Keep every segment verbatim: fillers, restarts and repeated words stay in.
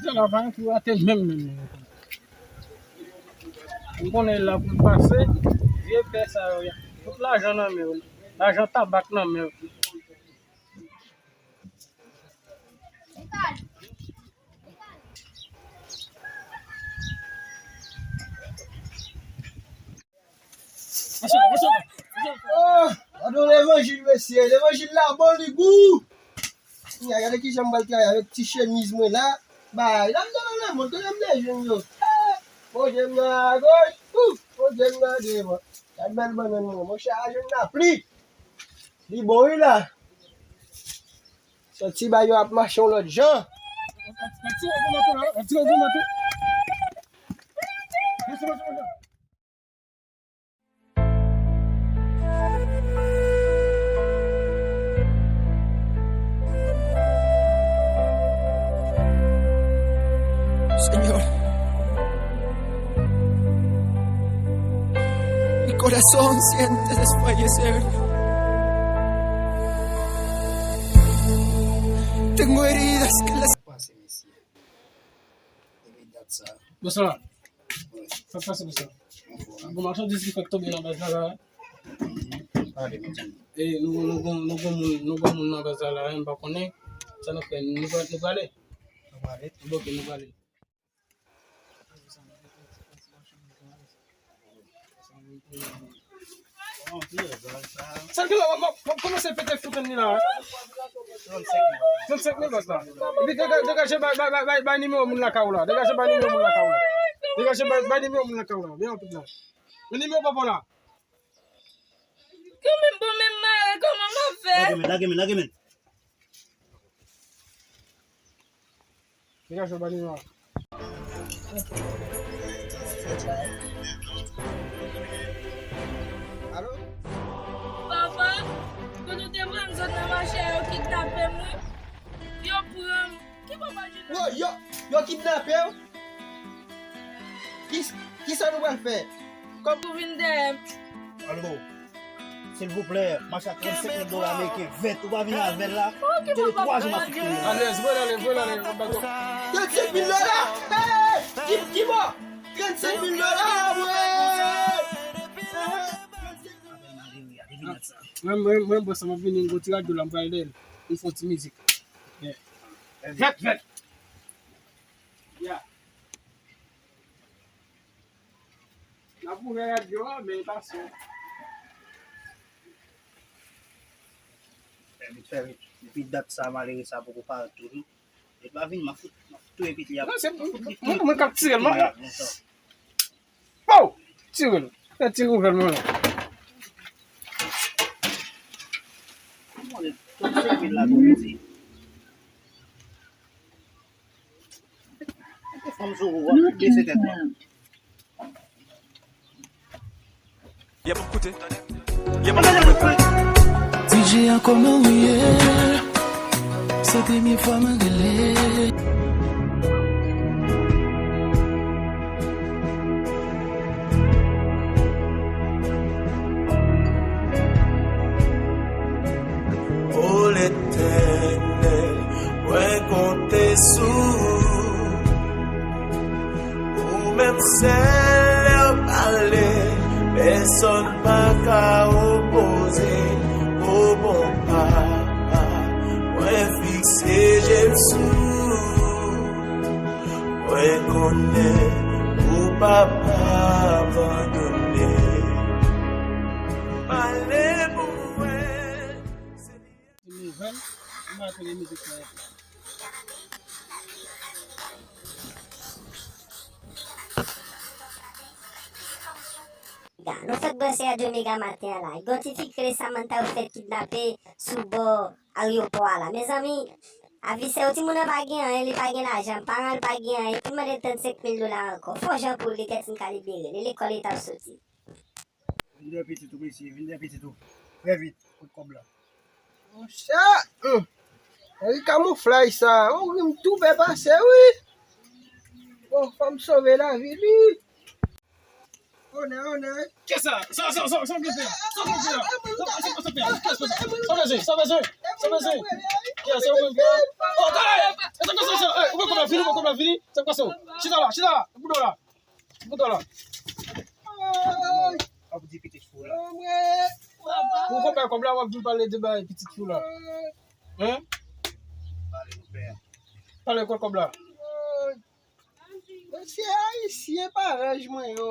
Zè la pa antre atè menm, menm, menm. M konnen la pou l pase, vye pè sa yo, tout lajan nan men yo, lajan tabak nan men yo. Oh, gade yon levanjil, mesye. Levanjil la bon, li gou. Kounye a, gade kijan m pral travay avèk ti chemiz mwen la. Bay, la m nan lemonn, kote m te jwenn yo? Eh, Bondye m nan agoch, ouf, Bondye m nan devan. Gade bèl bannann mwen, monchè, a jwenn lapli. Li bon, wi, la. Santi bagay yo ap mache yon lòt jan. Señor, mi corazón siente desfallecer. Tengo heridas que las... Pase, mesye. Depi dat sa. Bonswa. Sa k pase, bonswa? Bon, machandiz ki fèk tonbe nan baz la, la. Pale, mesye. E, nou, nou, nou, nou gon moun, nou gon moun nan baz la, la, m pa konnen. Sa n ap fè, nou pra-, nou prale? Nou prale. Bon, ok, nou prale. Sa k la, w ap kòmanse pete fout an ni la, wi. Trannsenk mil baz la. Epi dega-, degaje bay, bay, bay, bay, bay nimewo moun lakay ou la. Degaje bay nimewo moun lakay ou la. Degaje bay, bay nimewo moun lakay ou la. Vin rapid la. Men nimewo papa w la. Kanmenm, bon, men mare, kòman m ap fè? Lage men, lage men, lage men. Degaje w, ba li non. Alo? Papa, kote w te pran m sot nan mache a, yo kidnape m, wi. Yo pran m. Ki papa Junior? Yo, yo, yo kidnape w? Ki, kisa nou pral fè? Kòb ou vin dèyè m. Alo. Silvouplè, m achte trannsenk mil dola ameriken vèt, ou pa vin avè l la. Gen twa jou m ap kite l. Alèz, voye l ale, voye l ale, m ap ba w. Trannsenk mil dola? Hey! Ki, ki bò? Trannsenk mil dola, mwen! Mwen, mwen, mwen, bòs la, m ap vini, m gon ti radyo la, m pral dèyè l. M fè yon ti mizik. Yeah. Vèt, vèt! Yeah. N ap ouvè radyo a, men pa son. Fè vit, fè vit. Depi dat sa, malere sa poko parèt toujou. Li pa vin, m ap fout, m ap fout touye piti a. Non, se mwen, mwen k ap tire l, mwen. Pow! Tire l. Fè ti nouvèl mwen la. Mwen, trannsenk mil la, pou mwen di. Fanm sou ou, w ap bese tèt mwen. Yep, koute. Yep, koute. D J a, kòman ou ye? Se premye fwa mwen rele. O Letènèl, mwen konte sou ou. Ou menm sèl lè w pale, pèsonn pa ka opoze. O bon papa, mwen fikse je m sou ou. Mwen konnen ou p ap abandone. Pale pou mwen, Senyè. Nouvèl, m pa tande mizik sa. Ga, nou fèk branche Radyo Mega maten an la. Gon ti fi k rele Samantha yo fèk kidnape sou bò ayewopò a la. Mezanmi, avisè yo, timoun nan pa gen anyen, li pa gen lajan, paran l pa gen anyen, pou l mande trannsenk mil dola ankò. Fò jan pou li kèt in ka libere li, lekòl li t ap soti. Vin dèyè pitit ou, mesye, vin dèyè pitit ou. Trè vit, kot kòb la. Monchè, hmm. Nan ri kamouflaj sa, ou ri m tou bè pase, wi. Bon, fò m sove lavi li. Onè, onè. Kiyès sa? Sa, sa, sa, sa w vle fè? Sa w vle fè? Sa w vle fè? Sa w vle fè? Sa w vle fè? Kiyès sa? Ou vle fè? Oh, talè! Sa, sa, sa, sa, eh, ou vle Vini, poko blan, vini. Sa k pase w? Chita la, chita la. Bouda la. Bouda la. Ap di pitit fou la. Ou konpè kòb la, w ap vin pale de bay pitit fou la. Hein? Pale, konpè. Pale kòb la. Mesye ayisyen parèy mwen yo.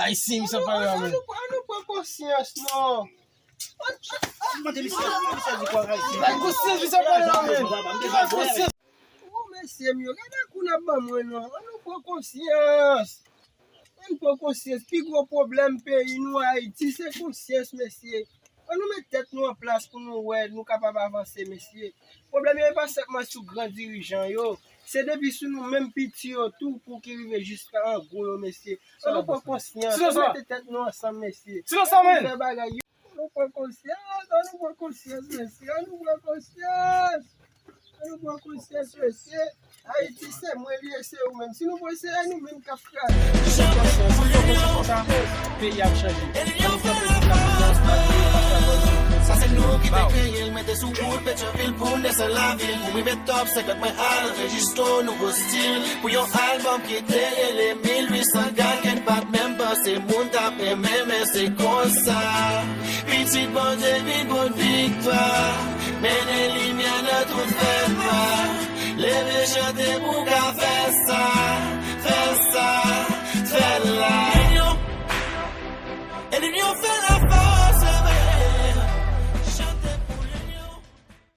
Ayisyen, misye parèy mwen. Ann nou pran konsyans, non. Mande misye, misye di kwa ayisyen. Bay konsyans, misye parèy mwen. Bay konsyans. Ou mesye m yo, gade kou n ap ban mwen non. Ann nou pran konsyans. Ann pran konsyans. Pi gwo pwoblèm peyi nou Ayiti se konsyans, mesye. Ann nou met tèt nou an plas pou nou wè nou kapab avanse, mesye. Pwoblèm yo e pa sèlman sou gran dirijan yo. Se depi sou nou menm piti yo tou pou ki rive jiska an gwo yo, mesye. Ann nou pran konsyans, ann nou mete tèt nou ansanm, mesye. Ann nou fè bagay yo. Ann nou pran konsyans, ann nou pran konsyans, mesye. Ann nou pran konsyans. Ann nou pran konsyans, mesye. Ayiti se mwen li ye, se ou menm. Si nou pran, se nou menm k ap kraze. Peyi ap chanje. Ann nou fè peyi ap chanje. Sa se nou ki te kreye l, mete sou wout Petyonvil pou n desann lavil. Pou m rive top senkant mwen al anrejistre yon nouvo stil. Pou yon album ki te rele mil uit san gad, kèn pa t menm panse moun t ap renmen, men se konsa. Pitit Bondye vin pote viktwa, mennen limyè nan tout fènwa. Leve chante pou ka fè sa.